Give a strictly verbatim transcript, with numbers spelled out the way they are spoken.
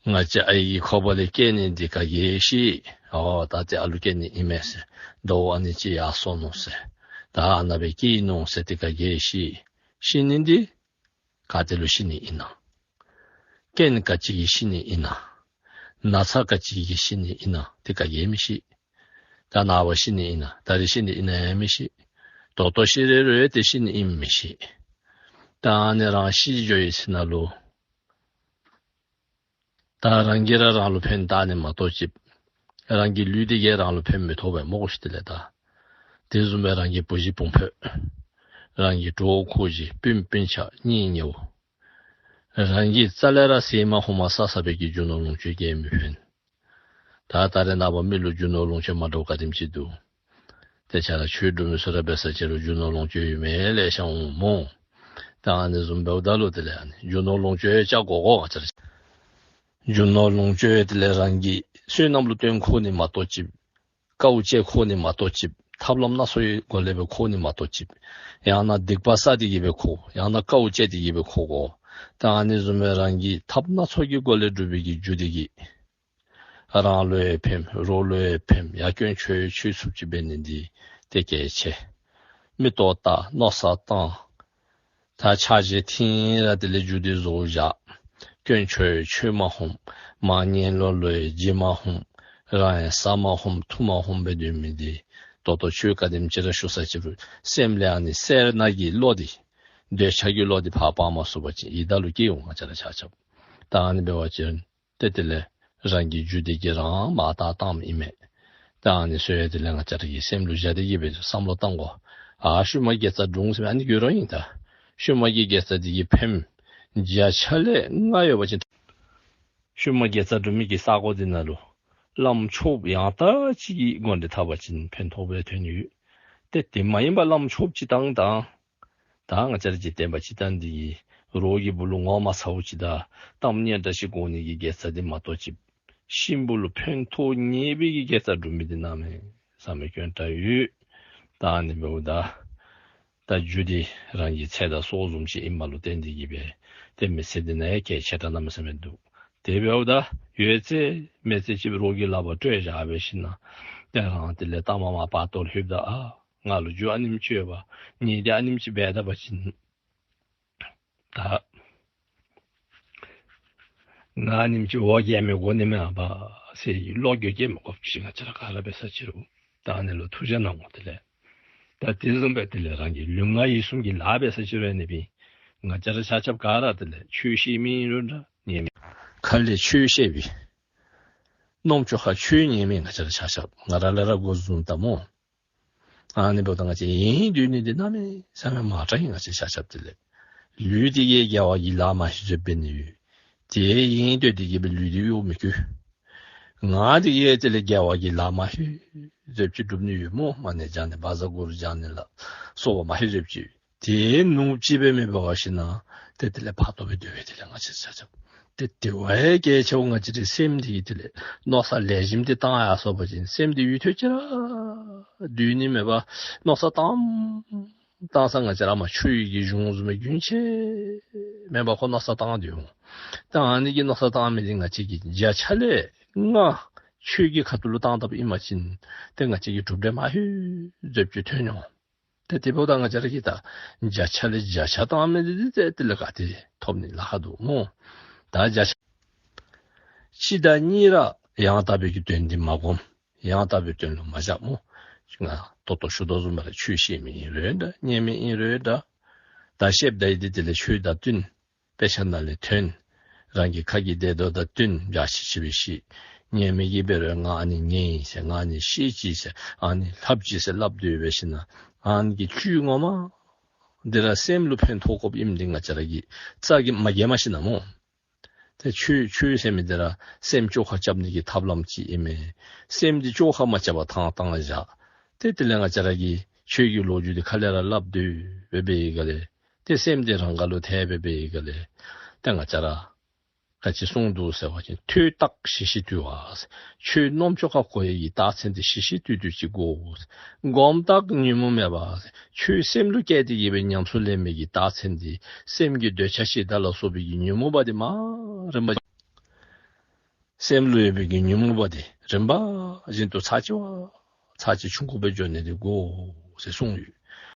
ང་བཅས་ཨའི་གི་ཁོག་པ་ལས་སྐྱེ་ནི་འདི་ག་གིས་ཤེས། ཨོ་ད་ཏེ་ཨ་ལུ་སྐྱེ་ནི་ཨིན་མས་ཟེར། ཟླཝ་ཨ་ནི་ཅིག་ཡར་སོ་ནུག་ཟེར། ད་ཨ་ནཱ་སྦེ་སྐྱེ་ནུག་ཟེར་འདི་ག་གིས་ཤེས། ཤི་ནི་འདི་ག་ཏེ་ལུ་ཤི་ནི་ཨིན་ན། རྐྱེན་ག་ཅི་གིས་ཤི་ནི་ཨིན་ན། ན་ཚ་ག་ཅི་གིས་ཤི་ནི་ཨིན་ན་འདི་ག་གིས་མི་ཤེས། ད་ནངས་པ་ཤི་ནི་ཨིན་ན། ད་རིས་ཤི་ནི་ཨིན་ན་ཡང་མི་ཤེས། ད་ལྟོ་ཤི་རན་རུང་ཏེ་ཤི་ནི་ཨིནམ་མི་ཤེས། ད་ཨ་ནི་རང་ཤི་འགྱོ་བའི་ཚེ་ན་ལུ་ད་རང་གིས་ར་རང་ལུ་ཕན་བཏགས་ནི་མ་གཏོགས་ཅིག་རང་གི་ལུས་འདི་གིས་རང་ལུ་ཕན་མི་ཐོགས་པས་སྨོ་གོ་ཤིག། དེ་ལས་ད་དེ་བཟུམ་སྦེ་རང་གི་བུ་གཞི་སྤུན་ཕོ་རང་གི་གྲོགས་མགོ་གཞི་སྤུན་སྤུན་ཆ་གཉེན་ཉེ་བོ་རང་གིས་རྩ་ལས་ར་ཟས་མ་ཧོམ་མ་བཟའ་བཟའ་བའི་གི་རྒྱུ་ནོར་ལོངས་སྤྱོད་ཀྱིས་མི་ཕན། ད་ད་རེས་ནངས་པ་མི་ལུ་རྒྱུ་ནོར་ལོངས་སྤྱོད་མ་འདྲཝ་ག་དེམ་ཅིག་འདུག། དེ་ཆ་ར་ཆོས་སྒྲུབ་མི་ཚུ་ར་འབད་ས་ཅིག་རུང་རྒྱུ་ནོར་ལོངས་སྤྱོད་ཡོད་མི་ལེ་ཤ་འོང་སྨོ། ད་ཨ་ནི་བཟུམ་འབདཝ་ད་ལུ་དེ་ལས་ཨ་ནི་རྒྱུ་ནོར་ལོངས་སྤྱོད་ཡང་བཅའ་དགོ་གོ། ང་བཅས་ར་རྒྱུ་ནོར་ལོངས་སྤྱོད་དེ་ལས་རང་གི་བསོད་ནམས་ལུ་བརྟེན་འཁོར་ནི་མ་གཏོགས་ཅིག། དཀའཝ་སྤྱད་འཁོར་ནི་མ་གཏོགས་ཅིག། ཐབས་ལམ་སྣ་ཚོགས་ཀྱི་སྒོ་ལས་སྦེ་འཁོར་ནི་མ་གཏོགས་ཅིག། ཡང་ན་སྡིག་པ་བསགས་ཏེ་གིས་སྦེ་འཁོར། ཡང་ན་དཀའཝ་སྤྱད་དེ་གིས་སྦེ་འཁོར་དགོ། ད་ཨ་ནི་བཟུམ་སྦེ་རང་གིས་ཐབས་སྣ་ཚོགས་ཀྱི་སྒོ་ལས་སྒྲུབ་པའི་གི་རྒྱུ་དེ་གིས་རང་ལུ་ཡང་ཕན། རོགས་ལུ་ཡང་ཕན། ཡར་དཀོན་མཆོག་ཡང་མཆོད་ཚུགསཔ་ཅིག་འབད་ནི་འདི་ཏེ་གལ་ཆེ། མིག་ཏོ་བལྟ། མནོ་བསམ་བཏང་། ད་ཕྱག་བཞེས་ཐིམ་ར་དེ་ལས་རྒྱུ་འདི་བཟོ་བཞག། དཀོན་མཆོག་ཡང་མཆོད་མ་ཧོམ། མར་གཉན་ལོ་ལུ་ཡང་བརྗེ་མ་ཧོམ། རང་ཡང་བཟའ་མ་ཧོམ་འཐུང་མ་ཧོམ་སྦེ་སྡོད་མི་འདི་ད་ལྟོ་ཆོས་ག་དེམ་ཅིག་ར་ཞུ་ས་ཅིག་རུང་སེམས་ལས་ཨ་ནི་སེར་སྣ་གི་བློ་འདི་འདོད་ཆགས་ཀྱི་བློ་འདི་ཕར་སྤང་མ་ཚུགས་པ་ཅིན་ཡི་དྭགས་ལུ་སྐྱེ་འོང་། ང་བཅས་ར་ཆ་ཁྱབ་ད་ཨ་ནི་འབད་བ་ཅིན་ཏེ་དེ་ལས་རང་གི་རྒྱུ་དེ་གིས་རང་མར་བཏགས་བཏངམ་ཨིན་མས། ད་ཨ་ནི་ཚུ་ཡང་དེ་ལས་ང་བཅས་ར་གི་སེམས་ལུ་བཞག་སྟེ་གིས་སྦེ་བསམ་བློ་བཏང་དགོ། ཨ་ཤུལ་མ་དགེ་རྩ་སྒྲུབ་ཟེར་ཨ་ནི་དགོད་བྲོ་ཨིན། ད་ཤུལ་མ་གི་དགེ་རྩ་དེ་གིས་ཕནམ་བརྒྱ་ཆ་ལས་ལྔ་ཡོད་པ་ཅིན་ཤུལ་མ་དགེ་རྩ་སྒྲུབ་མི་གི་ས་གོ་དེ་ནང་ལུ་བླམ་ཆོསཔ་ཡང་དག་ཅིག་གི་སྒོ་ནས་འཐབ་པ་ཅིན་ཕན་ཐོགས་སྦེ་ཐོན་ཡོད། ཏེ་དེ་མ་ཡིན་པར་བླམ་ཆོསཔ་ཅིག་བཏང་བཏང་ད་ང་བཅས་ར་འཇིག་རྟེན་པ་སྤྱིར་བཏང་འདི་གིས་རོགས་ཀྱི་བུ་ལུ་ངོ་མ་ཚ་བོ་ཅིག་དང་གཏམ་སྙན་གྲགས་ཅིག་གོ་ནི་གི་དགེ་རྩ་འདི་མ་གཏོགས་ཅིག་གཤིན་པོ་ལུ་ཕན་ཐོགས་ངེས་པའི་གི་དགེ་རྩ་སྒྲུབ་མི་འདི་གནམ་མེད་ས་མེད་དཀོན་དྲགས་ཡོད། ད་ཨ་ནི་འབདཝ་ད་ད་རྒྱུ་འདི་རང་གི་ཚེ་དང་སྲོག་བཟུམ་ཅིག་ཨིནམ་ལུ་བརྟེན་ཏེ་གིས་སྦེ་ཏེ་མི་ཚེ་འདི་ནང་ཡང་གལ་ཆེ་དྲགས་གནམ་མེད་ས་མེད་འདུག། དེ་འབདཝ་ད་ཡོད་ཚད་མེད་ཚད་ཅིག་རོགས་ཀྱི་ལག་པར་སྤྲོད་བཞག་སྦེ་ཞིནམ་ལས་ཏེ་རང་དེ་ལས་ལྟ་མ་མ་བར་དོ་ལྷོདཔ་ད་ཨ་ང་ལུ་རྒྱུ་ཨ་ནེམ་ཅིག་ཡོད་པ། ངེ་འདི་ཨ་ནེམ་ཅིག་འབད་ད་པ་ཅིན་ད་ང་ཨ་ནེམ་ཅིག་འོ་བརྒྱལ་མི་དགོ་ནི་མས་པ་ཟེར་བློ་འགྱོད་སྐྱེ་མི་དགོཔ་ཅིག་ང་བཅས་ར་ག་ར་འབད་ས་ཅིག་རུང་ད་ཨ་ནི་ལུ་ཐུགས་རྗེ་གནང་དགོ། དེ་ལས་ད་དེ་བཟུམ་སྦེ་དེ་ལས་རང་གི་ལུས་ངག་ཡིད་གསུམ་གྱི་ལཱ་འབད་ས་ཅིག་རུང་ཨ་ནི་སྦེ་ང་བཅས་ར་ཆ་ཁྱབ་ག་ར་དེ་ལས་ཆོས་ཤེས་མི་ཨིན་རུང་འདྲ་ཉན་མི་ཁ་ལས་ཆོས་བཤད་པའི་རྣམ་ཅོ་ཁར་ཆོས་ཉན་མི་ང་བཅས་ར་ཆ་ཁྱབ་ང་ར་ལས་ར་འགོ་བཟུང་ད་སྨོ། ཨ་ནི་འབདཝ་ད་ང་བཅས་ཡེངས་སྡོད་ནི་འདི་གནམ་མེད་ས་མེད་མང་དྲགས་ཨིན། ང་བཅས་ཆ་ཁྱབ་དེ་ལས་ལུས་འདི་གིས་དགེ་བ་གི་ལཱ་མ་ཤེས་བཟོད་འབད་ནི་ཡོད། དེ་ཡེངས་སྡོད་དེ་གིས་སྦེ་ལུས་འདི་གཡོག་མི་བཀོལ། ངག་འདི་གིས་དེ་ལས་དགེ་བ་གི་ལཱ་མ་ཤེས་བཟོད་ཅིག་སྒྲུབ་ནི་ཡོད་སྨོ། མ་ཎི་བགྱང་ནི་བཛྲ་གུ་རུ་བགྱང་ནི་ལ་སོགས་པ་མ་ཤེས་བཟོད་ཅིག་ཡོད། དེ་ནུབ་ཅིག་སྦེ་མི་འབད་བར་ཞིནམ་ལས་ཏེ་དེ་ལས་བར་དོ་སྦེ་སྡོད་པས། དེ་ལས་ང་བཅས་ཆ་ཁྱབ་ཏེ་དེ་བ་ཡང་གལ་ཆེཝ་ང་བཅས་རའི་སེམས་འདི་གིས་དེ་ལས་མནོ་བསམ་ལེགས་ཤོམ་འདི་བཏང་ཡར་སོང་པ་ཅིན་སེམས་འདི་ཡུན་ཐུང་ཅིག་ར་སྡོད་ནི་མེད་པར་མནོ་བསམ་བཏངམ་བཏང་ས་ང་བཅས་ར་མ་ཆོས་ཀྱི་གཞུང་བཟུམ་སྦེ་རྒྱུན་ཆད་མེད་པར་ཁོ་མནོ་བསམ་བཏང་སྡོད་འོང་། ད་ཨ་ནི་གི་མནོ་བསམ་བཏང་མི་འདི་ང་བཅས་ཀྱིས་བརྒྱ་ཆ་ལས་ལྔ་ཆོས་ཀྱི་ཁ་ཐུག་ལུ་བཏང་ད་པ་ཨིན་པ་ཅིན་ཏེ་ང་བཅས་ཀྱི་གྲུབ་འབྲས་མ་ཧེ་བཟོད་ཅིག་ཐོན་འོང་། ཏེ་དེ་འབདཝ་ད་ང་བཅས་ར་གིས་ད་བརྒྱ་ཆ་ལས་བརྒྱ་ཆ་བཏང་མི་འདི་ཏེ་དེ་ལས་ག་ཏེ་ཐོབ་ནི་ལཱ་ཁག་འདུག་སྨོ། ད་བརྒྱ་ཆ་གཅིག་དང་གཉིས་ར་ཡང་དག་པའི་གི་དོན་འདི་མ་བསྒོམ། ཡང་དག་པའི་དོན་ལུ་མ་བཞག་སྨོ། ང་ད་ལྟོ་ཞུ་དོ་བཟུམ་སྦེ་ར་ཆོས་ཤེས་མི་ཨིན་རུང་འདྲ་ཉན་མི་ཨིན་རུང་འདྲ། ད་བཤདཔ་ད་ཡི་འདི་དེ་ལས་ཆོས་དང་བསྟུན། དཔེ་ཆ་ནང་ལས་ཐོན། རང་གི་ཁ་གི་བདེ་སྡུག་དང་བསྟུན་འཇའ་ཆི་ཆི་སྦེ་བཤད། ཉན་མི་གིས་འབད་རུང་ང་ཨ་ནི་ཉན་ཡི་ཟེར་ང་ཨ་ནི་ཤེས་ཅི་ཟེར་ཨ་ནི་ལྷབ་ཅི་ཟེར་སླབ་སྡོད་པའི་ཞིནམ་ལས་ཨ་ནི་གི་བཅུད་ངོ་མ་འདི་ར་སེམས་ལུ་ཕན་ཐོགས་དགོཔ་ཨིནམ་འདི་ང་བཅས་ར་གིས་རྩ་གིས་མ་གོ་མ་ཤེས་ན་སྨོ། ཏེ་ཆོས་ཆོས་ཟེར་མི་འདི་ར་སེམས་བཅོས་ཁ་རྐྱབ་ནི་གི་ཐབས་ལམ་ཅིག་ཨིན་མས། སེམས་འདི་བཅོས་ཁ་མ་རྐྱབ་པར་ཐང་བཏང་བཞག། ཏེ་དེ་ལས་ང་བཅས་ར་གིས་ཆོས་ཀྱི་ལོ་རྒྱུས་འདི་ཁ་ལས་ར་སླབ་སྡོད་པའི་སྒང་ལས་ཏེ་སེམས་འདི་རང་ག་ལུ་ཐལ་བའི་སྒང་ལས་ཏེ་ང་བཅས་ར་ག་ཅི་གསུངས་འདུག་ཟེར་བ་ཅིན་ཐོས་རྟགས་ཞི་ཞི་དུལ་བ། ཆོས་རྣམ་ཅོ་ཁར་གོ་ཡི་གི་རྟགས་མཚན་འདི་ཞི་ཞི་དུལ་དུལ་ཅིག་དགོ། སྒོམ་རྟགས་ཉོན་མོངས་མེད་པ། ཆོས་སེམས་ལུ་སྐྱེས་ཏེ་གིས་སྦེ་ཉམས་སུ་ལེན་མི་གི་རྟགས་མཚན་འདི་སེམས་ཀྱི་འདོད་ཆགས་ཞེ་སྡང་ལ་སོགས་པའི་གི་ཉོན་མོངས་པ་འདི་མ་རིམ་པ་ སེམས་ལུ་ཡོད་པའི་གི་ཉོན་མོངས་པ་དེ་རིམ་པ་བཞིན་དུ་ཚར་གཅིག་བ་ཚར་གཅིག་ཆུང་ཀུ་སྦེ་འགྱོ་ནི་དེ་དགོ་ཟེར་གསུངས་ཡོད།